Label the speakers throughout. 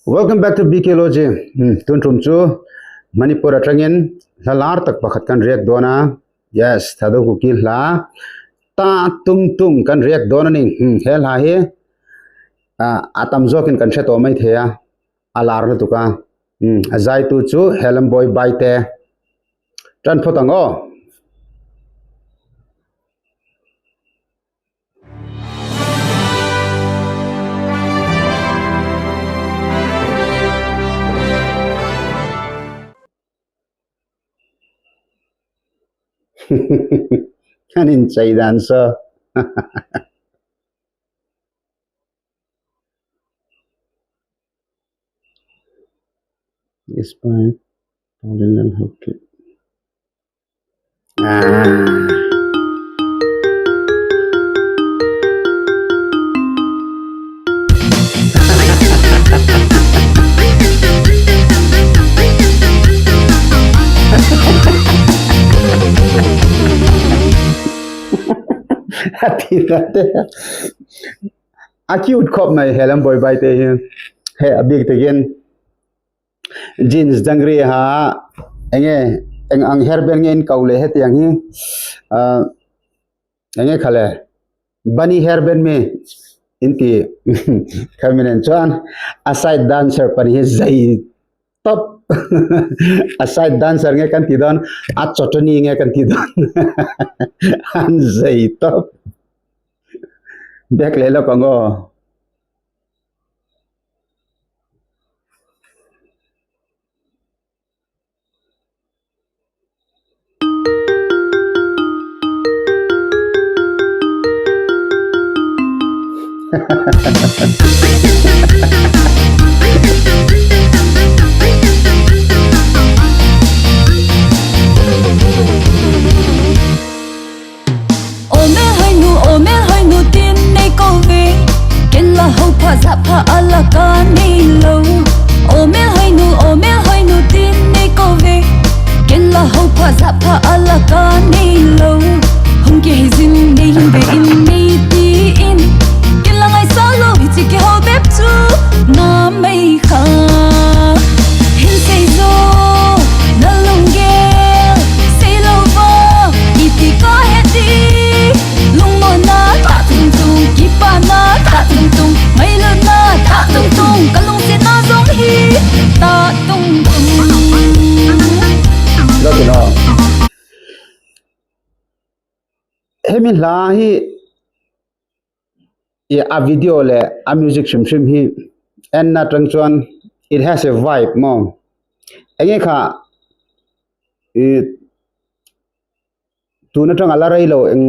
Speaker 1: Welcome back to BK Logy. Hmm, tun tum chu Manipur atangin hla lar tak pakhat kan riak dawn a. Yes, Thado Kuki hla ta tung tung kan riak dawn a ni. Hmm, he hla hi a tam zawkin kan hre tawh mai thei a, a lar lutuk a. Hmm, a zaitu chu Helamboy Baite. Tan phawt ang aw. An inchei dan saw. Despite A ti ta te a cute khawp mai he lam bawi bai te hi he a bik takin Jeans dangri ha enge eng ang hair band nge in ko leh hetiang hi ah enge kha le bunny hair band mi in ti khami nen chuan a side dancer pahnih hi zei tawp a side dancer nge kan tih dawn a chawtani nge kan tih dawn an zei tawp back leh lawk ang aw. Hemi hla hi ih a video leh a music hrim hrim hi en na atang chuan it has a vibe maw enge kha ih tun atanga la rei lo eng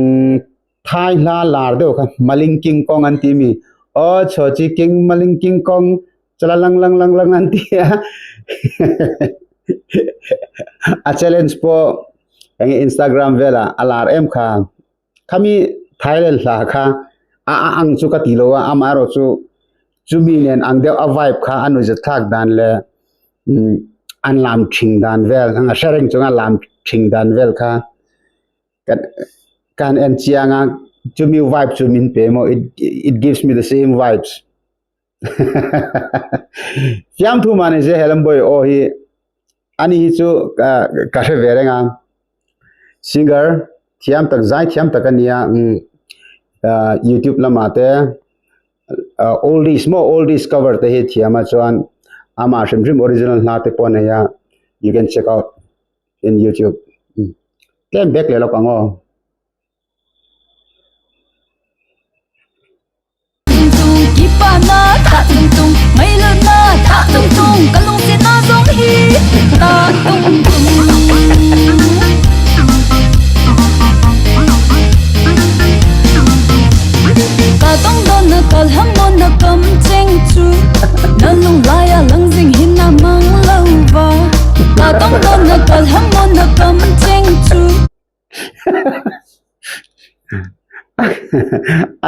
Speaker 1: thai hla lar deuh kha maling king kong an tih mi aw chho chi king maling king kong chala lang lang lang lang an ti a a challenge pawh enge instagram velah a lar em kha. Khami Thailand hla kha a a ang chu ka ti lo a, amaherawh chu chumi nen ang deuh a vibe kha a nuihzat thlak dan leh umm an lam thing dan vel a hre reng chunga lam thing dan vel kha ka ka han en chiang a chumi vibe chu min pe maw it it gives me the same vibes fiamthu mahni se helam bawi aw hi Ani hi chu ka hre ve reng a, singer thiam tak zai thiam tak a nia youtube lamah te oldies maw oldies cover te hi thiam a chuan amah hrim hrim original hla te pawh a nei a you can check out in youtube tlem bek leh lawk ang aw.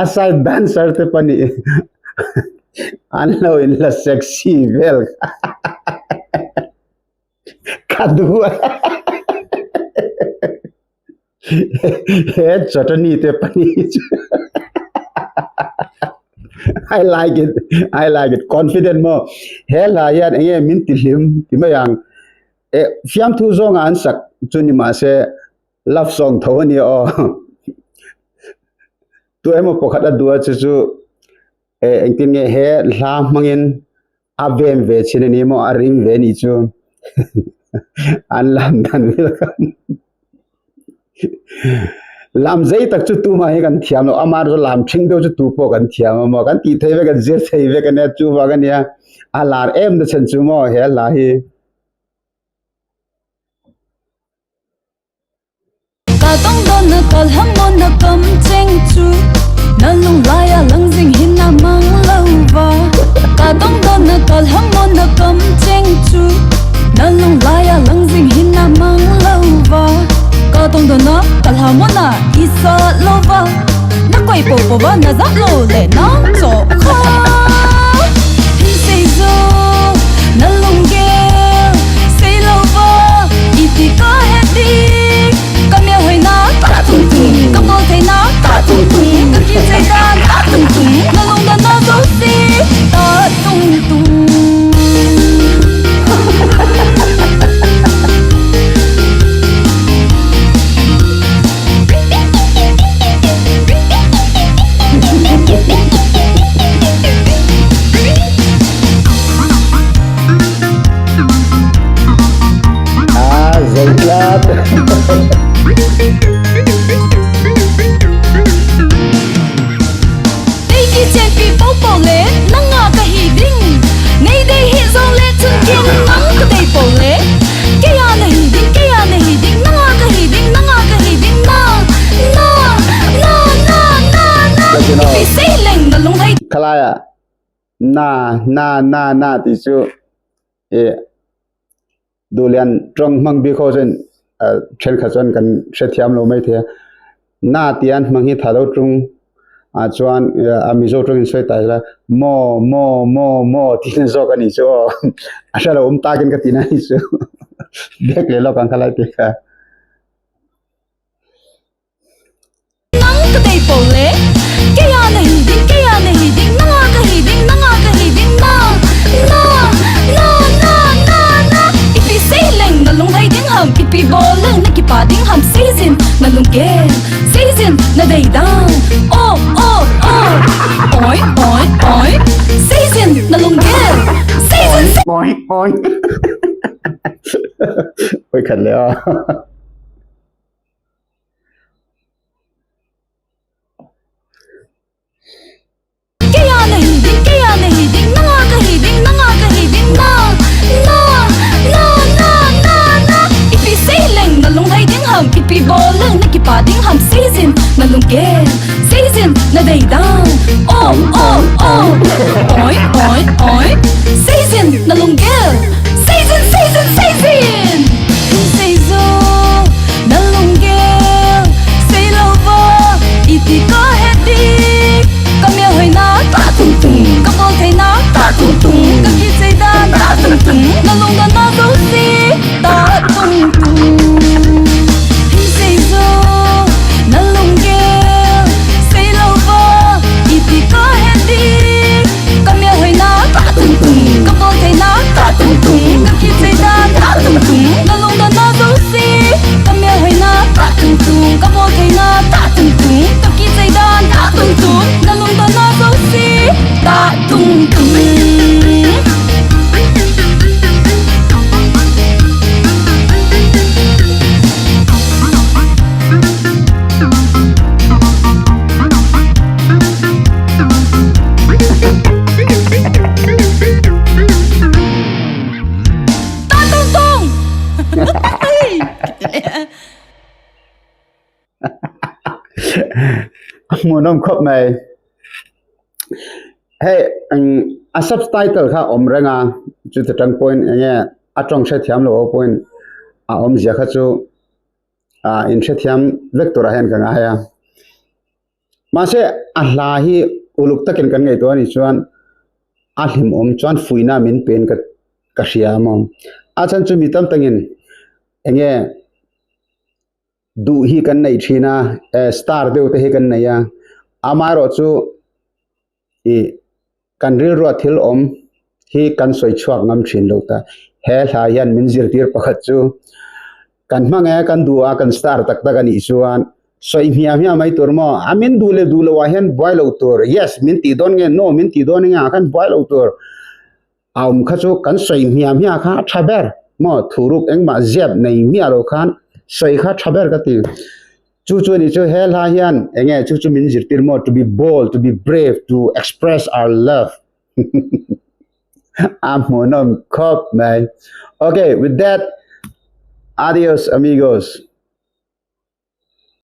Speaker 1: A side dancer te pahnih an lo in la sexy vel ka duh a he chutney te pahnih chu. I like it I like it confident maw he hla hian enge min ti hlim ti mai ang eh fiamthu zawnga an sak chu ni mahse love song tho a nia aw tu emaw pakhat a duh a chu chu eh engtin nge he hla hmangin a ven ve chin a ni maw a ring ve ni chu an lam dan vel khan lam zei tak chu tumah hi kan thiam lo amah chu lam ṭhing deuh chu tu pawh kan thiam a maw kan tih thei vek kan zir thei vek a nia chuvang a nia a lar em na chhan chu maw he hla hi. Ah, zei tlat. Khalai ah na na na na ti cu i Duhlian ṭawng hmang bik ho cun ṭhenkhat cun kan hrethiam lo maithei. Na ti an hmang hi tha lo ṭung ahcun a Mizo ṭawng in soi ta sila maw maw maw maw ti in zawk a nih cu aw. A hrelo um takin ka ti na nih cu. Bek le lawk ang kha lai ti kha. Oi khat le aw. A hmuhnawm khawp mai. Hei a subtitle kha a awm reng a, chuti tang pawhin eng nge a tawng hrethiam lo ho pawhin a awmzia kha chu ah inhrethiam vek turah hian ka ngai a. Mahse a hla hi uluk takin kan ngaihtuah anih chuan a hlimawm chuan fuihna min pen ka ka hria a maw. A chhan chu mi tam takin eng nge duh hi kan neih thin a eh star deuh te hi kan nei a amaherawhchu ih. Kan rilrua thil awm hi kan sawi chhuak ngam thin lo ta. He hla hian min zirtir pakhat chu kan hmang e, kan duh a, kan star tak tak a nih chuan sawi hmiah hmiah mai tur maw? A min duh leh duh loh ah hian buai lo tur, yes min tih dawn nge, no min tih dawn nge ah khan buai lo tur. A awm kha chu kan sawi hmiah hmiah kha a tha ber maw? Thuruk engmah ziap nei miah lo khan sawi kha a tha ber ka ti. Chu chu ni chu he hla hian eng nge chu chu min zirtir maw to be bold to be brave to express our love a hmuhnawm khawp mai okay with that adios amigos.